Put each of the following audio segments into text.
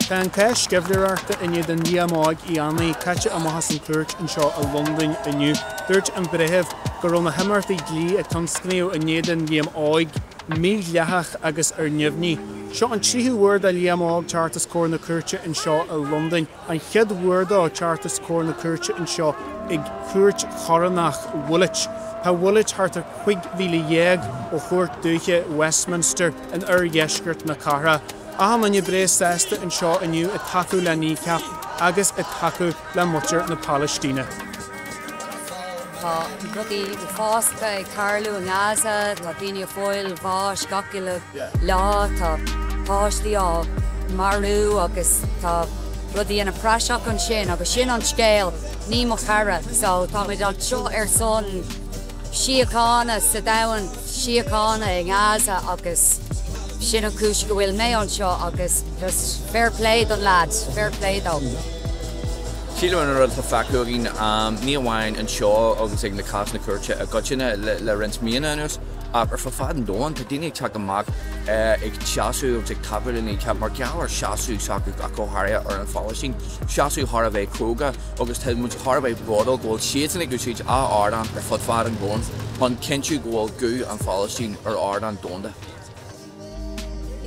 Tá an cás sceimhlitheoireachta in éadan Liam Óg Uí Annaidh caite amach as an chúirt anseo i Londain inniu. Dúirt an breitheamh go raibh na himeachtaí dlí a tionscnaíodh in éadan Liam Óig mídhleathach agus ar neamhní. Seo an tríú huair do Liam Óg teacht os comhair na cúirte anseo i Londain. An chéad uair dó teacht os comhair na cúirte anseo ag Cúirt Chorónach Woolwich. Tá Woolwich thart ar 15,000 ó Chúirt Dúiche Westminster in oirdheisceart na cathrach. Achan duine breá sásta anseo inniu ag tacú le Kneecap agus ag tacú le muintir na Palaistíne. Tá rudaí uafásacha ag tarlú i nGaza, tá daoine ag fáil bháis gach uile lá, tá páistí á marú agus tá rudaí ina praiseach ansin agus sin an scéal, ní mo chara. So táimid anseo ar son síochána sa domhan, síochána i nGaza agus sin an chúis go bhfuil mé anseo agus just fair play don lad, fair play dó. Sílim an rud atá feicthe againn, ní amháin anseo agus ag na cásanna cúirte i gcoitinne le roinnt míonna anuas, ach ar fud fad an domhain, tá daoine ag teacht amach ag seasamh agus ag tacú le Kneecap mar gheall ar seasamh s'acu ach go háirithe ar an Phalaistín. Seasamh thar a bheith cróga agus tá muid thar a bheith bródúil go bhfuil siadsan ag úsáid a ardán ar fud fad an domhain chun cinntiú go bhfuil guth an Phalaistín ar ardán domhanda.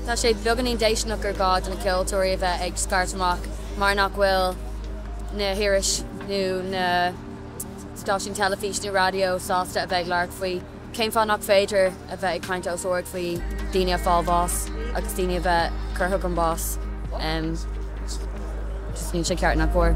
Tá sé beagáinín déistineach gur gá do na ceoltóirí a bheith ag scairt amach mar nach bhfuil na hiris nó na stáisiúin teilifís nó raidió sásta a bheith ag labhairt faoi. Cén fáth nach féidir a bheith ag caint os ard faoi daoine ag fáil bháis agus daoine a bheith curtha chun báis? Just níl sé ceart ná cóir.